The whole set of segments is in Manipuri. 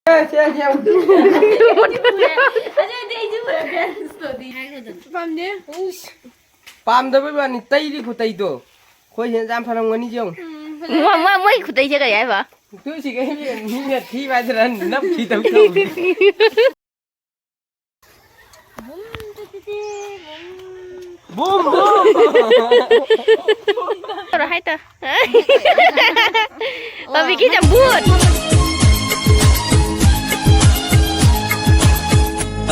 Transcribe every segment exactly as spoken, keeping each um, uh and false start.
ꯁꯦ, ꯁꯦ, ꯁꯦ꯫ ꯄꯥꯝꯗꯦ꯫ ꯄꯥꯝꯗꯕꯩ ꯋꯥꯅꯤ, ꯇꯩꯗꯤ ꯈꯨꯇꯩꯗꯣ꯫ ꯑꯩꯈꯣꯏ ꯍꯦꯟꯅ ꯌꯥꯝ ꯐꯔꯝꯒꯅꯤ, ꯌꯦꯡꯉꯨ꯫ ꯃꯣꯏ, ꯃꯣꯏ, ꯃꯣꯏ ꯈꯨꯇꯩꯁꯦ ꯀꯔꯤ ꯍꯥꯏꯕ? ꯇꯨ ꯁꯤꯒꯩ ꯃꯤꯅ ꯊꯤ ꯍꯥꯏꯗꯅ ꯅꯝꯈꯤ ꯇꯧ ꯇꯧ꯫ Boom, boom. ꯇꯧꯔꯣ ꯍꯥꯏ ꯇ꯫ ꯄꯥꯝꯕꯤꯒꯤ ꯆꯝꯐꯨꯠ꯫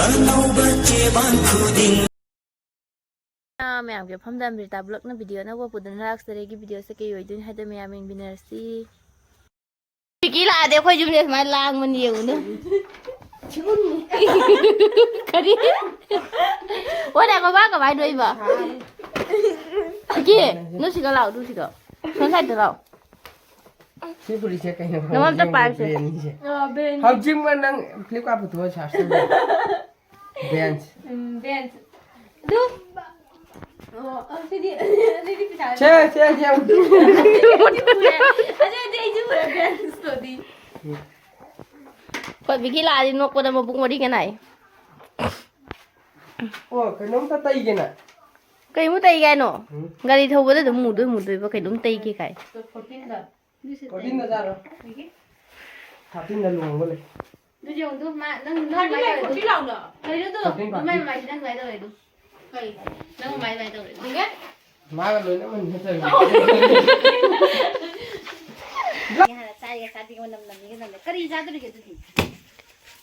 ꯑꯅꯧꯕ ꯆꯦꯕꯥꯡ ꯈꯨꯗꯤꯡ꯫ ꯑꯥ, ꯃꯌꯥꯝꯒꯤ ꯃꯐꯝꯗ ꯑꯃ꯭ꯔꯤꯇꯥ ꯕ꯭ꯂꯣꯛꯅ ꯚꯤꯗꯤꯑꯣ ꯑꯅꯧꯕ ꯄꯨꯗꯨꯅ ꯂꯥꯛꯆꯔꯦ꯫ ꯑꯩꯒꯤ ꯚꯤꯗꯤꯑꯣꯁꯦ ꯀꯩ ꯑꯣꯏꯗꯣꯏꯅꯣ ꯍꯥꯏꯗꯣ ꯃꯌꯥꯝ ꯌꯦꯡꯃꯤꯟꯅꯔꯁꯤ꯫ ꯄꯤꯀꯤ ꯂꯥꯛꯑꯗꯤ ꯑꯩꯈꯣꯏ ꯌꯨꯝꯁꯦ ꯁꯨꯃꯥꯏꯅ ꯂꯥꯡꯕꯅꯤ ꯌꯦꯡꯉꯨꯅꯦ꯫ ꯀꯔꯤ? ꯑꯣ, ꯅꯥꯏꯈꯣ, ꯃꯥ ꯀꯃꯥꯏꯅ ꯅꯣꯛꯏꯕ? ꯄꯤꯀꯤ, ꯅꯨꯡꯁꯤꯒ ꯂꯥꯛꯑꯣ, ꯅꯨꯡꯁꯤꯒ꯫ ꯁꯣꯝ ꯁꯥꯏꯗꯠꯇ ꯂꯥꯛꯑꯣ꯫ ꯁꯤ ꯐꯨꯔꯤꯠꯁꯦ ꯀꯩꯅꯣ? ꯅꯉꯣꯟꯗ ꯄꯥꯏꯁꯦ꯫ ꯕ꯭ꯔꯦꯟꯁꯦ꯫ ꯑ, ꯕ꯭ꯔꯦꯟ꯫ ꯍꯧꯖꯤꯛꯃꯛ ꯅꯪ ꯐ꯭ꯂꯤꯞꯀꯥꯔꯠ ꯄꯨꯊꯣꯛꯑ ꯁꯥꯔꯆ ꯇꯧ꯫ ꯕꯦꯟꯁ꯫ ꯎꯝ, ꯕꯦꯟꯁ꯫ ꯑꯗꯨ? ꯑꯣ, ꯑ, ꯁꯤꯗꯤ, ꯁꯤꯗꯤ ꯄꯩꯁꯥ ꯁꯦ, ꯁꯦ, ꯁꯦ꯫ ꯑꯗꯨꯗꯤ ꯑꯩꯁꯨ ꯄꯨꯔꯦ, ꯕꯦꯟꯁꯇꯨꯗꯤ꯫ ꯎꯝ꯫ ꯍꯣꯏ, ꯕꯤꯀꯤ ꯂꯥꯛꯑꯗꯤ ꯅꯣꯛꯄꯗ ꯃꯕꯨꯛ ꯃꯔꯤ ꯀꯅꯥꯏ? ꯑꯣ, ꯀꯩꯅꯣꯝꯇ ꯇꯩꯒꯦꯅ꯫ ꯀꯩꯃꯨꯛ ꯇꯩꯒꯦ ꯍꯥꯏꯅꯣ? ꯎꯝ꯫ ꯒꯥꯔꯤ ꯊꯧꯕꯗ ꯑꯗꯨꯝ ꯃꯨꯗꯣꯏ ꯃꯨꯗꯣꯏꯕ ꯀꯩꯅꯣꯝ ꯇꯩꯒꯦ ꯀꯥꯏ꯫ ꯐꯣꯔꯇꯤꯟꯗ ꯆꯥꯔꯣ꯫ ꯊꯥꯔꯇꯤꯟꯗ ꯂꯨꯍꯣꯡꯕ ꯂꯩ꯫ ꯑꯗꯨꯗꯤ ꯌꯦꯡꯉꯨ, ꯑꯗꯨ ꯃꯥ, ꯅꯪ, ꯅꯪ ꯊꯥꯔꯇꯤꯟ ꯃꯥꯏ ꯂꯩ, ꯇꯧꯔꯦ, ꯐꯣꯔꯇꯤꯟ ꯂꯥꯎꯅ꯫ ꯀꯩꯅꯣ ꯑꯗꯨ? ꯊꯥꯔꯇꯤꯟ ꯅꯪ ꯃꯥꯏ ꯄꯥꯔꯇꯤ꯫ ꯃꯥꯏ, ꯅꯪ ꯃꯥꯏ ꯇꯧꯔꯦ, ꯑꯗꯨ꯫ ꯀꯩ? ꯅꯪ ꯃꯥꯏ ꯃꯥꯏ ꯇꯧꯔꯦ, ꯑꯗꯨ꯫ ꯃꯥꯒ ꯂꯣꯏꯅꯃꯛ ꯅꯠꯇꯕꯤꯗ꯫ ꯍꯥꯟꯅ ꯆꯥꯏꯒ ꯆꯥꯗꯦꯒ ꯃꯅꯝ ꯅꯝꯃꯤꯒ ꯅꯝꯃꯦ꯫ ꯀꯔꯤ ꯆꯥꯗꯣꯔꯤꯒꯦ ꯑꯗꯨꯗꯤ?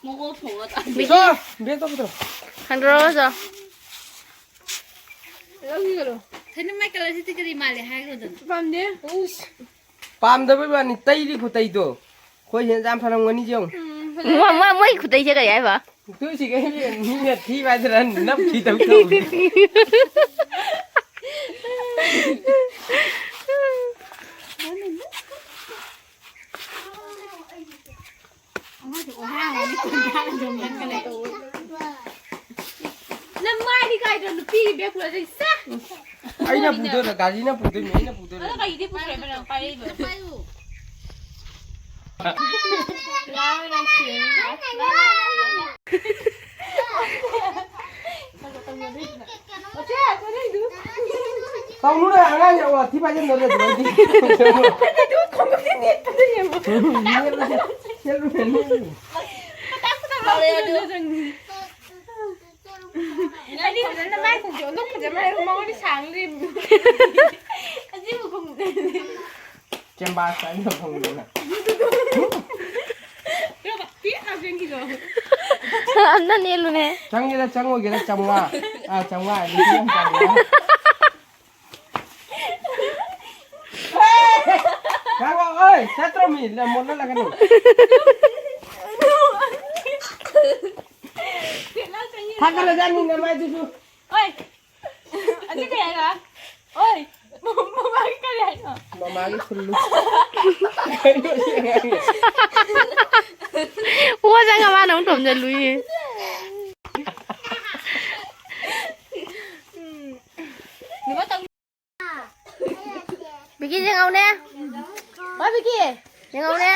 ꯃꯀꯣꯛ ꯊꯣꯡꯉ ꯆꯥ-, ꯆꯣ! ꯕꯦꯒ ꯇꯧꯕꯗꯣ꯫ ꯍꯟꯗꯣꯔꯛꯑꯣ, ꯆꯣ꯫ ꯂꯧꯈꯤꯒꯅꯨ꯫ ꯊꯥꯏꯅ ꯃꯥꯏ ꯀꯂꯔꯁꯤꯗꯤ ꯀꯔꯤ ꯃꯥꯜꯂꯦ ꯍꯥꯏꯈ꯭ꯔꯣꯗꯅ꯫ ꯄꯥꯝꯗꯦ꯫ ꯎꯁ꯫ ꯄꯥꯝꯗꯕꯩ ꯋꯥꯅꯤ, ꯇꯩꯗꯤ ꯈꯨꯇꯩꯗꯣ꯫ ꯑꯩꯈꯣꯏ ꯍꯦꯟꯅ ꯌꯥꯝ ꯐꯔꯝꯒꯅꯤ ꯌꯦꯡꯉꯨ꯫ ꯎꯝ, ꯐꯖꯩ꯫ ꯃꯣꯏ, ꯃꯣꯏ, ꯃꯣꯏ ꯈꯨꯇꯩꯁꯦ ꯀꯔꯤ ꯍꯥꯏꯕ? ꯇꯨ ꯁꯤꯒꯩ ꯃꯤꯅ ꯊꯤ ꯍꯥꯏꯗꯅ ꯅꯝꯈꯤ ꯇꯧ ꯇꯧ꯫ ꯅꯃꯥꯏꯗꯤ ꯀꯥꯏꯗ ꯅꯨꯄꯤꯒꯤ ꯕꯦꯒ ꯄꯨꯔ ꯆꯠꯂꯤꯁꯦ? ꯑꯩꯅ ꯄꯨꯗꯣꯏꯔꯣ? ꯒꯥꯔꯤꯅ ꯄꯨꯗꯣꯏꯅꯦ, ꯑꯩꯅ ꯄꯨꯗꯣꯏꯔꯣ? ꯑꯗꯣ ꯀꯩꯗꯤ ꯄꯨꯈ꯭ꯔꯦꯕ ꯅꯪ ꯄꯥꯏꯔꯛꯏꯕ? ꯂꯥꯛꯑꯣ ꯅꯪ ꯁꯤꯔꯅꯤ꯫ ꯇꯧꯅꯨꯅꯦ, ꯑꯉꯥꯡ ꯌꯥꯝ ꯋꯥꯊꯤ ꯄꯥꯏꯖꯟꯗꯧꯔꯦ ꯑꯗꯨꯃꯥꯏꯗꯤ꯫ ꯐꯅꯦꯛꯇꯨ ꯈꯣꯡꯎꯞꯇꯤ ꯅꯦꯠꯄꯗ ꯌꯦꯡꯉꯣ꯫ ꯅꯦꯠꯂꯨꯁꯦ, ꯅꯦꯠꯂꯨꯁꯦ, ꯅꯦꯠꯂꯨꯁꯦ꯫ ꯃꯇꯥꯡ ꯃꯇꯥꯡ ꯂꯥꯎꯔꯦ ꯑꯗꯨ꯫ ꯑꯩꯗꯤ ꯐꯖꯅ ꯃꯥꯏ ꯈꯣꯡꯁꯦ ꯑꯣꯟꯊꯣꯛ ꯐꯖꯅ ꯃꯥꯏ ꯃꯉꯣꯟꯗ ꯁꯥꯡ ꯂꯩꯔꯝꯃꯤ꯫ ꯑꯁꯤꯕꯨ ꯈꯣꯡꯎꯞ ꯀꯦꯟꯚꯥꯁ ꯍꯥꯏꯅ ꯐꯪꯗꯅ꯫ ꯑꯝꯇ ꯅꯦꯠꯂꯨꯅꯦ꯫ ꯆꯪꯒꯦꯔꯥ ꯆꯪꯉꯣꯏꯒꯦꯔꯥ ꯆꯥꯝꯃꯉꯥ꯫ ꯑꯥ, ꯆꯥꯝꯃꯉꯥ, ꯂꯤꯁꯤꯡ ꯑꯃ ꯆꯥꯝꯃꯉꯥ꯫ ꯉꯥꯏꯈꯣ, ꯑꯣꯏ, ꯆꯠꯇ꯭ꯔꯃꯤ, ꯂꯝ ꯃꯣꯠꯍꯜꯂꯛꯀꯅꯨ꯫ ꯊꯥꯒꯠꯂꯖꯥꯠꯅꯤ ꯅꯃꯥꯏꯗꯨꯁꯨ꯫ ꯑꯣꯏ, ꯑꯗꯨ ꯀꯩ ꯍꯥꯏꯅꯣ? ꯑꯣꯏ, ꯃꯃꯥꯒꯤ ꯀꯔꯤ ꯍꯥꯏꯅꯣ? ꯃꯃꯥꯒꯤ ꯈꯨꯜꯂꯨ꯫ ꯀꯩꯅꯣ ꯁꯤ ꯑꯉꯥꯡꯁꯦ? ꯑꯣ, ꯆꯪꯉ ꯃꯥꯅ ꯑꯃꯨꯛ ꯊꯣꯝꯖꯜꯂꯨꯏꯅꯦ꯫ ꯕꯤꯀꯤ, ꯌꯦꯡꯍꯧꯅꯦ꯫ ꯍꯣꯏ, ꯕꯤꯀꯤ, ꯌꯦꯡꯍꯧꯅꯦ꯫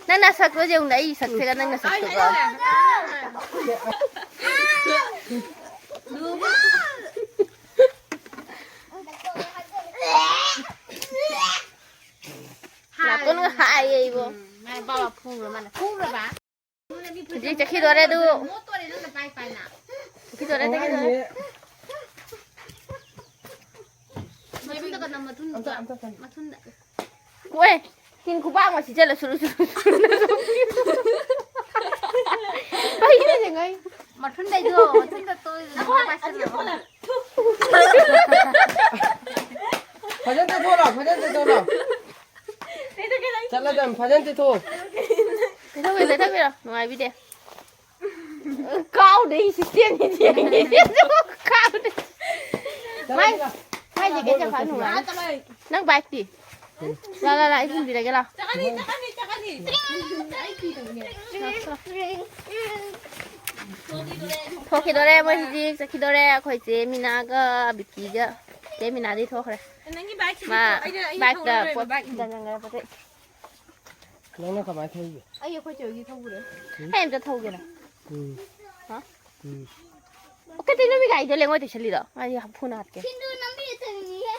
ꯅꯪ ꯅꯁꯛꯇꯣ ꯌꯦꯡꯉꯨꯅꯦ, ꯑꯩ ꯁꯛꯁꯤꯒ ꯅꯪ ꯅꯁꯛꯇꯨꯒ꯫ ꯅꯥꯇꯣꯟꯒ ꯍꯥꯏꯌꯦ ꯏꯕꯣ꯫ ꯎꯝ, ꯃꯥꯏ ꯕꯥꯕꯥ ꯐꯨꯔ ꯃꯥꯜꯂꯦ꯫ ꯐꯨꯔꯕ? ꯍꯧꯖꯤꯛ ꯆꯠꯈꯤꯗꯣꯔꯦ ꯑꯗꯨ꯫ ꯃꯣꯠꯇꯣꯔꯦ ꯅꯪꯅ ꯄꯥꯏ ꯄꯥꯏꯅ꯫ ꯆꯠꯈꯤꯗꯣꯔꯦ, ꯆꯠꯈꯤꯗꯣꯔꯦ꯫ ꯃꯊꯨꯟꯗ ꯀꯟꯅ, ꯃꯊꯨꯟꯗ꯫ ꯑꯝꯇ, ꯑꯝꯇ ꯀꯟꯅ꯫ ꯃꯊꯨꯟꯗ꯫ ꯍꯣꯏ, ꯇꯤꯟ ꯈꯨꯄꯥꯛ ꯑꯃ ꯁꯤꯆꯜꯂ ꯁꯨꯔꯨ ꯁꯨꯔꯨ ꯁꯨꯔꯨ ꯁꯨꯔꯨ꯫ ꯀꯩꯅꯣ ꯅꯦꯉꯥꯏ? ꯃꯊꯨꯟꯗꯩꯗꯣ, ꯃꯊꯨꯟꯗ ꯇꯣꯏꯗꯣ ꯅꯪ ꯄꯥꯏꯁꯜꯂꯣ꯫ ꯐꯖꯅ ꯇꯩꯊꯣꯛꯑꯣ ꯂꯥꯎ, ꯐꯖꯅ ꯇꯩꯊꯣꯛꯑꯣ ꯂꯥꯎ꯫ ꯆꯠꯂꯗꯝ, ꯐꯖꯅ ꯇꯩꯊꯣꯛꯑꯣ꯫ ꯇꯩꯊꯣꯛꯄꯤꯔꯣ, ꯇꯩꯊꯣꯛꯄꯤꯔꯣ, ꯅꯨꯡꯉꯥꯏꯕꯤꯗꯦ꯫ ꯀꯥꯎꯗꯦ ꯑꯩ system ꯅꯤ ꯌꯦꯡꯉꯤꯁꯦ꯫ ꯀꯥꯎꯗꯦ꯫ ꯃꯥꯏ, ꯃꯥꯏꯁꯦ ꯀꯩ ꯆꯠꯈ꯭ꯔ ꯅꯨꯡꯉꯥꯏ꯫ ꯅꯪ bike ꯇꯤ? ꯂꯥ, ꯂꯥ, ꯂꯥ, ꯑꯩ ꯊꯤꯟꯕꯤꯔꯒꯦ ꯂꯥ꯫ ꯆꯠꯀꯅꯤ, ꯆꯠꯀꯅꯤ, ꯆꯠꯀꯅꯤ꯫ ꯊꯣꯛꯈꯤꯗꯣꯔꯦ ꯃꯣꯏ ꯍꯧꯖꯤꯛ, ꯆꯠꯈꯤꯗꯣꯔꯦ ꯑꯩꯈꯣꯏ ꯆꯦ ꯃꯤꯅꯥꯒ ꯕꯤꯀꯤꯒ꯫ ꯆꯦ ꯃꯤꯅꯥꯗꯤ ꯊꯣꯛꯈ꯭ꯔꯦ꯫ ꯅꯪꯒꯤ bike ꯁꯤꯗꯤ ꯃꯥ ꯊꯣꯛ-, ꯑꯩꯅ, ꯑꯩꯅ bike ꯇ ꯊꯧꯔꯔꯣꯏꯕ ꯄꯣꯠ bike ꯅꯤ꯫ ꯊꯝꯖꯟꯈ꯭ꯔꯦ ꯄꯣꯠ ꯆꯩ꯫ ꯅꯪꯅ ꯀꯃꯥꯏꯅ ꯊꯧꯔꯤꯕ? ꯑꯩ ꯑꯩꯈꯣꯏ ꯆꯦ ꯍꯣꯏꯒꯤ ꯊꯧꯕꯗꯣ꯫ ꯎꯝ꯫ ꯑꯩ ꯑꯝꯇ ꯊꯧꯒꯦꯅ꯫ ꯎꯝ꯫ ꯍꯥ? ꯎꯝ꯫ ꯀꯩꯗꯧꯅꯣ ꯃꯤ ꯒꯥꯔꯤꯗꯣ ꯂꯦꯡꯉꯣꯏ ꯇꯩꯁꯜꯂꯤꯗꯣ? ꯃꯥꯗꯤ ꯍꯥꯐꯨꯅ ꯍꯥꯠꯀꯦ꯫ ꯁꯤꯡꯗꯨ ꯅꯝꯕꯤꯔ ꯊꯝꯃꯤꯅꯦꯍꯦ꯫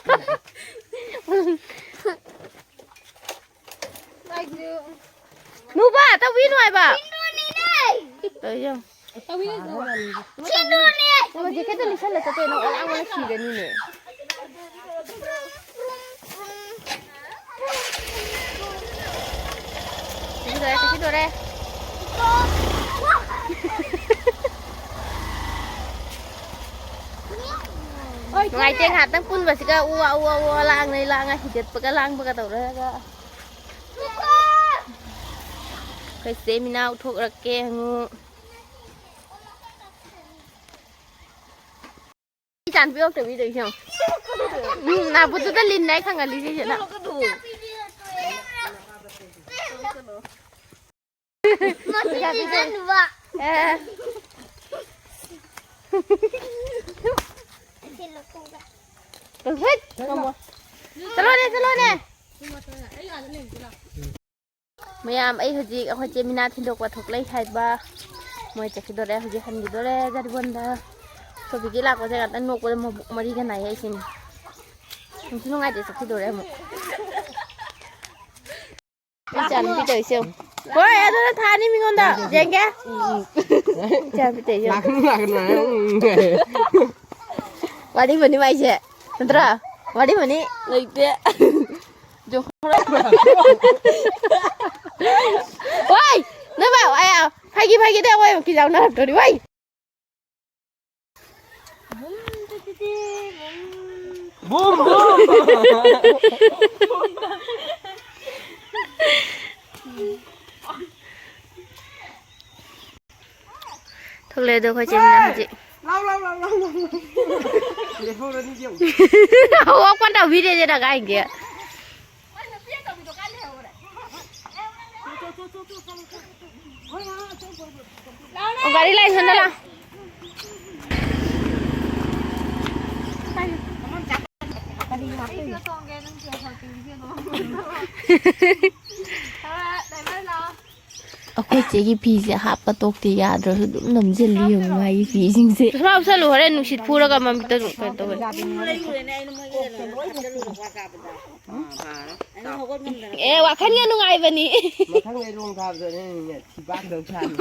ꯅꯨꯕ, ꯇꯧꯕꯤꯅꯨ ꯍꯥꯏꯕ꯫ ꯁꯤꯡꯗꯨꯅꯤꯅꯦ꯫ ꯇꯧ ꯌꯦꯡꯉꯨ꯫ ꯁꯤꯡꯗꯨꯅꯦ꯫ ꯅꯪ ꯖꯦꯀꯦꯠꯇꯣ ꯂꯤꯠꯁꯜꯂ ꯆꯠꯇꯣꯏ, ꯅꯪ ꯑꯣꯂꯥꯡ ꯑꯣꯂꯥꯡ ꯁꯤꯔꯅꯤꯅꯦ꯫ ꯆꯠꯈꯤꯗꯣꯔꯦ, ꯆꯠꯈꯤꯗꯣꯔꯦ꯫ ꯅꯨꯡꯉꯥꯏꯇꯦ, ꯉꯥꯏꯍꯥꯛꯇꯪ ꯄꯨꯟꯕꯁꯤꯒ ꯎ ꯋꯥ, ꯎ ꯋꯥ, ꯎ ꯋꯥ ꯂꯥꯡꯅꯩ, ꯂꯥꯡꯉ ꯍꯤꯒꯠꯄꯒ ꯂꯥꯡꯕꯒ ꯇꯧꯔꯒ꯫ ꯑꯩꯈꯣꯏ ꯆꯦ ꯃꯤꯅꯥꯎ ꯊꯣꯛꯂꯛꯀꯦ ꯑꯃꯨꯛ꯫ ꯏꯆꯥ ꯅꯨꯄꯤ ꯑꯣꯛꯇꯕꯤꯗꯣ ꯏꯁꯦ ꯌꯦꯡꯉꯣ꯫ ꯎꯝ, ꯅꯥꯕꯨꯠꯇꯨꯗ ꯂꯤꯟꯅꯦ ꯑꯩ ꯈꯪꯍꯜꯂꯤꯁꯦ ꯁꯤꯗ꯫ ꯃꯁꯤ ꯄꯤꯖꯅꯨꯕ꯫ ꯑꯦ꯫ ꯍꯨꯏꯠ, ꯉꯝꯃꯣ꯫ ꯆꯠꯂꯣꯅꯦ, ꯆꯠꯂꯣꯅꯦ꯫ ꯃꯌꯥꯝ, ꯑꯩ ꯍꯧꯖꯤꯛ ꯑꯩꯈꯣꯏ ꯆꯦ ꯃꯤꯅꯥ ꯊꯤꯟꯗꯣꯛꯄ ꯊꯣꯛꯂꯛꯏ ꯍꯥꯏꯕ꯫ ꯃꯣꯏ ꯆꯠꯈꯤꯗꯣꯔꯦ, ꯍꯧꯖꯤꯛ ꯍꯟꯈꯤꯗꯣꯔꯦ ꯖꯔꯤꯕꯣꯟꯗ꯫ ꯁꯣꯐꯤꯒꯤ ꯂꯥꯛꯄꯁꯦ ꯉꯥꯛꯇꯪ ꯅꯣꯛꯄꯗ ꯃꯕꯨꯛ ꯃꯔꯤꯒ ꯅꯥꯏ ꯑꯩꯁꯤꯅꯦ꯫ ꯅꯨꯡꯁꯨ ꯅꯨꯡꯉꯥꯏꯇꯦ, ꯆꯠꯈꯤꯗꯣꯔꯦ ꯑꯃꯨꯛ꯫ ꯏꯆꯥꯅꯨꯄꯤ ꯇꯧꯔꯤꯁꯦ ꯌꯦꯡꯉꯨ꯫ ꯍꯣꯏ, ꯑꯗꯨꯅ ꯊꯥꯅꯤ ꯃꯤꯉꯣꯟꯗ꯫ ꯌꯦꯡꯒꯦ꯫ ꯏꯆꯥꯅꯨꯄꯤ ꯇꯧꯔꯤꯁꯦ ꯌꯦꯡꯉꯨ꯫ ꯂꯥꯛꯀꯅꯨ, ꯂꯥꯛꯀꯅꯨ ꯍꯥꯏꯔ ꯎꯝ ꯍꯥꯏ꯫ ꯋꯥꯔꯤꯕꯅꯤ ꯃꯥꯏꯁꯦ꯫ ꯅꯠꯇ꯭ꯔꯥ? ꯋꯥꯔꯤꯕꯅꯤ꯫ ꯂꯩꯇꯦ꯫ ꯋꯥꯏ! ꯅꯣꯏ ꯕꯥ, ꯑꯌꯥ, ꯐꯥꯒꯤ ꯐꯥꯒꯤꯗ ꯑꯩꯈꯣꯏ ꯑꯃꯨꯛꯀꯤ ꯌꯥꯎꯅꯔꯛꯇꯣꯔꯤ, ꯋꯥꯏ! ꯕꯨꯝ, ꯇꯨ, ꯇꯨ, ꯇꯨ, ꯕꯨꯝ꯫ ꯕꯨꯝ, ꯕꯨꯝ! ꯊꯣꯛꯂꯛꯑꯦ ꯑꯗꯣ ꯑꯩꯈꯣꯏ ꯆꯦ ꯃꯤꯅꯥ ꯍꯧꯖꯤꯛ꯫ ꯂꯥꯎ, ꯂꯥꯎ, ꯂꯥꯎ, ꯂꯥꯎ, ꯂꯥꯎ꯫ ꯂꯦꯞꯍꯧꯔꯅꯤ ꯏꯕꯦꯝꯃ꯫ ꯑꯣꯛꯄ ꯇꯧꯕꯤꯔꯦꯁꯦ ꯅꯪ ꯍꯥꯏꯒꯦ꯫ ꯑꯣ, ꯒꯥꯔꯤ ꯂꯥꯛꯑꯦ, ꯁꯣꯝꯗ ꯂꯥꯎ꯫ ꯑꯩꯈꯣꯏ ꯆꯦꯒꯤ ꯐꯤꯁꯦ ꯍꯥꯞꯄ ꯇꯣꯛꯇꯦ, ꯌꯥꯗ꯭ꯔꯁꯨ ꯑꯗꯨꯝ ꯅꯝꯁꯤꯜꯂꯤ ꯌꯦꯡꯉꯨ ꯃꯥꯒꯤ ꯐꯤꯁꯤꯡꯁꯦ꯫ ꯈꯔ ꯍꯥꯞꯆꯜꯂꯨ, ꯍꯣꯔꯦꯟ ꯅꯨꯡꯁꯤꯠ ꯐꯨꯔꯒ ꯃꯃꯤꯠꯇ ꯑꯗꯨꯝ ꯀꯩꯅꯣ ꯇꯧꯋꯦ꯫ ꯑꯦ, ꯋꯥꯈꯜꯒ ꯅꯨꯡꯉꯥꯏꯕꯅꯤ꯫ ꯃꯊꯪꯗ ꯂꯣꯡ ꯊꯥꯕꯗꯅꯦ ꯊꯤꯕꯥꯛꯇꯧ ꯊꯥꯅꯤ꯫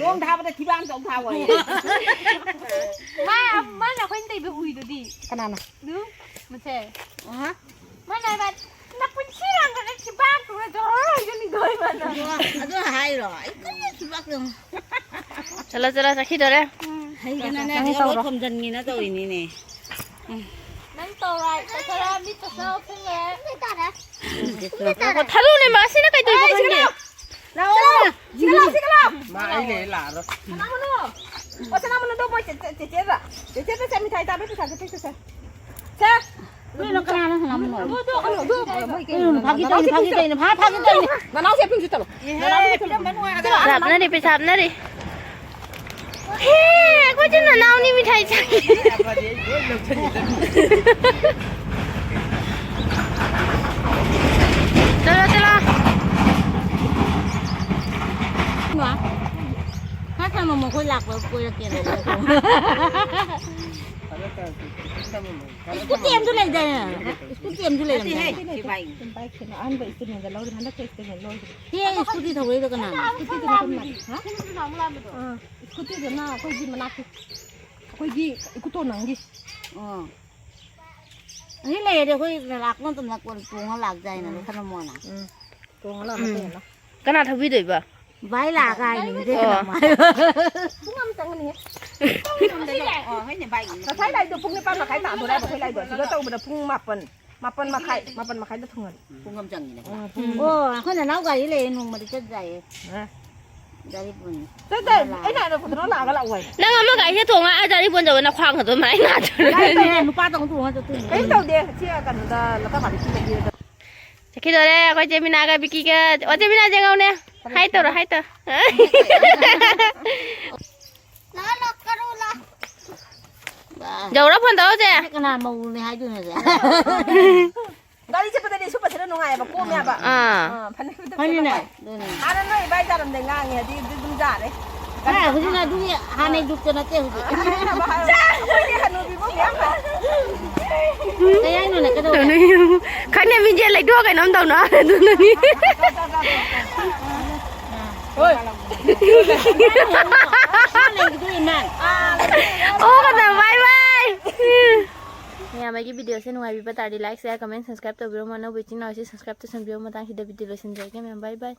ꯂꯣꯡ ꯊꯥꯕꯗ ꯊꯤꯕꯥꯛꯇꯧ ꯊꯥꯎ ꯍꯥꯏꯌꯦ꯫ ꯃꯥ, ꯃꯥꯅ ꯑꯩꯈꯣꯏꯅ ꯇꯩꯕ ꯎꯏꯗꯨꯗꯤ꯫ ꯀꯅꯥꯅ? ꯑꯗꯨ, ꯃꯁꯦ꯫ ꯑꯍ꯫ ꯃꯥꯅ ꯍꯥꯏꯕ, "ꯅꯄꯨꯟꯁꯤ ꯍꯥꯡꯕꯗ ꯊꯤꯕꯥꯛꯇꯨꯒ ꯖꯣꯔꯣ ꯍꯩꯖꯤꯟꯈꯤꯗꯣꯏ ꯃꯥꯅ꯫" ꯑꯗꯣ, ꯑꯗꯣ ꯍꯥꯏꯔꯣ? ꯑꯩ ꯀꯟꯅ ꯊꯤꯕꯥꯛꯇꯧ꯫ ꯆꯠꯂꯣ, ꯆꯠꯂꯣ, ꯆꯠꯈꯤꯗꯣꯔꯦ꯫ ꯍꯩꯗꯅꯅꯦ, ꯅꯪ ꯇꯧꯔꯣ꯫ ꯊꯣꯝꯖꯤꯟꯒꯦꯅ ꯇꯧꯔꯤꯅꯤꯅꯦ꯫ ꯅꯪ ꯇꯧꯔꯥꯏ, ꯇꯧꯊꯔ ꯃꯤꯠꯇ ꯆꯥꯎ ꯁꯤꯡꯉꯦ꯫ ꯊꯔꯨꯅꯦ ꯃꯥꯁꯤꯅ ꯀꯩꯗꯧꯕ ꯈꯪꯗꯦ꯫ ꯂꯥꯛꯑꯣ, ꯂꯥꯛꯑꯣ꯫ ꯁꯤꯗ ꯂꯥꯛꯑꯣ, ꯁꯤꯗ ꯂꯥꯛꯑꯣ꯫ ꯃꯥ ꯑꯩ ꯂꯩ ꯂꯥꯛꯑꯔꯣꯏ꯫ ꯁꯅꯥꯃꯅꯨ꯫ ꯑꯣ, ꯁꯅꯥꯃꯅꯨꯗꯣ ꯃꯣꯏ ꯆꯦ-, ꯆꯦ-, ꯆꯦꯆꯦꯗ꯫ ꯆꯦꯆꯦꯗ ꯁꯦ ꯃꯤꯊꯥꯏ ꯆꯥꯕꯩ ꯄꯩꯁꯥꯁꯦ ꯄꯤꯔꯨꯆꯣ ꯁꯦ꯫ ꯁꯦ꯫ ꯀꯩꯅꯣ ꯀꯅꯥꯅꯣ ꯁꯅꯥꯃꯅꯨ? ꯑꯗꯨ, ꯑꯗꯨ, ꯑꯗꯨ, ꯃꯣꯏ ꯀꯩꯅꯣ, ꯐꯥꯒꯤ ꯇꯧꯔꯤꯅꯤ, ꯐꯥꯒꯤ ꯇꯧꯔꯤꯅꯤ, ꯐꯥ-, ꯐꯥꯒꯤ ꯇꯧꯔꯤꯅꯤ꯫ ꯅꯅꯥꯎꯁꯦ ꯄꯤꯔꯨꯆꯣ ꯆꯠꯂꯣ꯫ ꯅꯅꯥꯎꯁꯦ ꯄꯤꯔꯨꯆꯣ ꯆꯠꯂꯣ꯫ ꯄꯩꯁꯥ ꯍꯥꯞꯅꯔꯤ, ꯄꯩꯁꯥ ꯍꯥꯞꯅꯔꯤ꯫ ꯍꯦ, ꯑꯩꯈꯣꯏꯁꯨ ꯅꯅꯥꯎꯅꯤ ꯃꯤꯊꯥꯏ ꯆꯥꯏ꯫ ꯆꯠꯂꯣ, ꯆꯠꯂꯣ꯫ ꯉꯥ ꯊꯝꯃꯝꯃꯣ, ꯑꯩꯈꯣꯏ ꯂꯥꯛꯄ ꯀꯣꯏꯔꯛꯀꯦꯅ꯫ ꯁ꯭ꯀꯨꯇꯤ ꯑꯃꯁꯨ ꯂꯩꯗꯥꯏꯅꯦ? ꯁ꯭ꯀꯨꯇꯤ ꯑꯃꯁꯨ ꯂꯩꯔꯝꯗꯥꯏꯅꯦ? ꯅꯠꯇꯦꯍꯦ, ꯁꯤ ꯕꯥꯏꯛꯅꯤ꯫ ꯕꯥꯏꯛꯁꯤꯅ ꯑꯍꯟꯕ ꯏꯟꯁꯇ꯭ꯔꯨꯃꯦꯟꯗ ꯂꯧꯔꯦ, ꯍꯟꯗꯛ ꯏꯟꯁꯇ꯭ꯔꯨꯃꯦꯟ ꯂꯣꯏꯈ꯭ꯔꯦ꯫ ꯁꯤ ꯁ꯭ꯀꯨꯇꯤ ꯊꯧꯔꯛꯏꯗꯣ ꯀꯅꯥꯅꯣ? ꯁ꯭ꯀꯨꯇꯤꯗꯨꯅ ꯑꯩꯈꯣꯏ ꯃꯥꯅꯦ꯫ ꯍꯥ? ꯑꯥ, ꯁ꯭ꯀꯨꯇꯤꯗꯨꯅ ꯑꯩꯈꯣꯏꯒꯤ ꯃꯅꯥꯛꯀꯤ, ꯑꯩꯈꯣꯏꯒꯤ ꯏꯀꯨꯇꯣꯟ ꯅꯪꯒꯤ꯫ ꯑꯣ꯫ ꯑꯁꯤ ꯂꯩꯔꯗꯤ ꯑꯩꯈꯣꯏ ꯂꯥꯛꯄ ꯃꯇꯝꯗ ꯀꯣꯟ ꯇꯣꯡꯉ ꯂꯥꯛ ꯌꯥꯏꯅ, ꯎꯝ꯫ ꯂꯧꯈꯠꯂꯝꯃꯣꯅ꯫ ꯎꯝ꯫ ꯇꯣꯡꯉ ꯂꯥꯛꯑꯣ, ꯎꯝ꯫ ꯀꯩꯅꯣ꯫ ꯀꯅꯥ ꯊꯧꯕꯤꯗꯣꯏꯕ? ꯚꯥꯏ ꯂꯥꯛꯑꯒ ꯍꯥꯏꯅꯤꯡꯗꯦ ꯑꯣ꯫ ꯀꯩꯅꯣꯝꯃ꯫ ꯄꯨꯡ ꯑꯃ ꯆꯪꯒꯅꯤꯍꯦ꯫ ꯑꯣ, ꯍꯣꯏꯅꯦ, ꯚꯥꯏ꯫ ꯉꯁꯥꯏ ꯂꯥꯛꯏꯗꯣ ꯄꯨꯡ ꯅꯤꯄꯥꯟ ꯃꯈꯥꯏ ꯇꯥꯗꯣꯔꯦ ꯍꯥꯏꯕ, ꯑꯩꯈꯣꯏ ꯂꯥꯛꯏꯗꯣ꯫ ꯁꯤꯗ ꯇꯧꯕꯗ ꯄꯨꯡ ꯃꯥꯄꯟ꯫ ꯃꯥꯄꯟ ꯃꯈꯥꯏ, ꯃꯥꯄꯟ ꯃꯈꯥꯏꯗ ꯊꯨꯡꯍꯜꯂꯤ꯫ ꯄꯨꯡ ꯑꯃ ꯆꯪꯉꯤꯅꯦ꯫ ꯎꯝ, ꯄꯨꯡ ꯑꯣ, ꯑꯩꯈꯣꯏ ꯅꯅꯥꯎ ꯒꯥꯔꯤ ꯂꯩꯌꯦ, ꯅꯣꯡꯃꯗꯤ ꯆꯠ ꯌꯥꯏꯌꯦ꯫ ꯑ꯫ ꯒꯥꯔꯤ ꯄꯨꯅꯤ꯫ ꯆꯠ, ꯆꯠ, ꯑꯩꯅ ꯍꯥꯏꯕ ꯐꯖꯅ ꯂꯥꯛꯑꯒ ꯂꯥꯛꯑꯣ ꯍꯥꯏ꯫ ꯅꯪ ꯑꯃ ꯒꯥꯔꯤꯗ ꯇꯣꯡꯉ ꯑꯥ ꯒꯥꯔꯤ ꯄꯣꯟꯖꯕ ꯅꯈ꯭ꯋꯥꯡ ꯑꯗꯨꯝ ꯍꯥꯏ ꯅꯥꯗꯣꯏꯅꯦ꯫ ꯒꯥꯔꯤ ꯇꯣꯡꯉꯦ, ꯅꯨꯄꯥ ꯇꯧꯅ ꯇꯣꯡꯉ ꯆꯠꯇꯣꯏꯅꯦ꯫ ꯀꯩꯝ ꯇꯧꯗꯦ, ꯁꯤ ꯀꯩꯅꯣꯗ ꯂꯣꯛꯇꯥꯛ ꯄꯥꯠꯇ ꯊꯤꯜꯂꯒꯦ꯫ ꯆꯠꯈꯤꯗꯣꯔꯦ ꯑꯩꯈꯣꯏ ꯆꯦꯃꯤꯅꯥꯒ ꯕꯤꯀꯤꯒ꯫ ꯑꯣ, ꯆꯦꯃꯤꯅꯥ, ꯌꯦꯡꯍꯧꯅꯦ꯫ ꯍꯥꯏ ꯇꯧꯔꯣ, ꯍꯥꯏ ꯇꯧꯔꯣ꯫ ꯂꯥꯛꯑꯣ, ꯂꯥꯛꯑꯣ, ꯀꯔꯣ, ꯂꯥꯛꯑꯣ꯫ ꯌꯧꯔ ꯐꯣꯟ ꯇꯧꯔꯁꯦ꯫ ꯀꯅꯥ ꯃꯧꯅꯦ ꯍꯥꯏꯗꯣꯏꯅꯣ ꯁꯦ? ꯒꯥꯔꯤ ꯆꯠꯄꯗꯗꯤ ꯁꯨꯝꯕꯁꯤꯅ ꯅꯨꯡꯉꯥꯏꯌꯦꯕ, ꯀꯣꯝꯃꯦꯕ꯫ ꯑꯥ꯫ ꯑꯥ, ꯐꯅꯦꯛ ꯐꯤꯗꯛꯁꯦ ꯐꯅꯦꯛꯅꯦ꯫ ꯅꯨꯡꯉꯥꯏ꯫ ꯑꯗꯨꯅꯦ꯫ ꯍꯥꯟꯅ ꯅꯣꯏ ꯏꯕꯥꯏ ꯆꯥꯔꯝꯗꯩ ꯉꯥꯡꯉꯦ, ꯍꯧꯖꯤꯛ ꯑꯗꯨꯝ ꯆꯥꯔꯦ꯫ ꯑꯥ, ꯍꯧꯖꯤꯛꯅ ꯑꯗꯨꯒꯤ ꯍꯥꯟꯅꯩ ꯂꯨꯛꯇ ꯅꯠꯇꯦ ꯍꯧꯖꯤꯛ꯫ ꯑꯩꯈꯣꯏꯗꯤ ꯍꯅꯨꯕꯤꯕꯨ ꯃꯌꯥꯝ ꯂꯩ꯫ ꯀꯩ ꯍꯥꯏꯅꯣꯅꯦ, ꯀꯩꯗꯧꯔꯦ? ꯇꯧꯅꯩ꯫ ꯈꯪꯗꯦ, ꯃꯤꯡꯖꯦꯜ ꯂꯩꯊꯣꯛꯑ ꯀꯩꯅꯣꯝ ꯇꯧꯅ ꯑꯗꯨꯅꯅꯤ꯫ ꯍꯣꯏ꯫ ꯂꯩꯈꯤꯗꯣꯏꯅꯦ꯫ ꯑꯣ, ꯀꯗꯥ, bye bye꯫ ꯃꯌꯥꯝ ꯑꯩꯒꯤ videoꯁꯦ ꯅꯨꯡꯉꯥꯏꯕꯤꯕ ꯇꯥꯔꯗꯤ like, share, comment, subscribe ꯇꯧꯕꯤꯔꯝꯃꯣ꯫ ꯑꯅꯧꯕ ꯏꯆꯤꯟ ꯏꯅꯥꯎꯁꯤ subscribe ꯇꯧꯁꯟꯕꯤꯔꯝꯃꯣ꯫ ꯃꯇꯥꯡꯁꯤꯗ video ꯂꯣꯏꯁꯤꯟꯖꯔꯒꯦ ꯃꯌꯥꯝ꯫ Bye bye꯫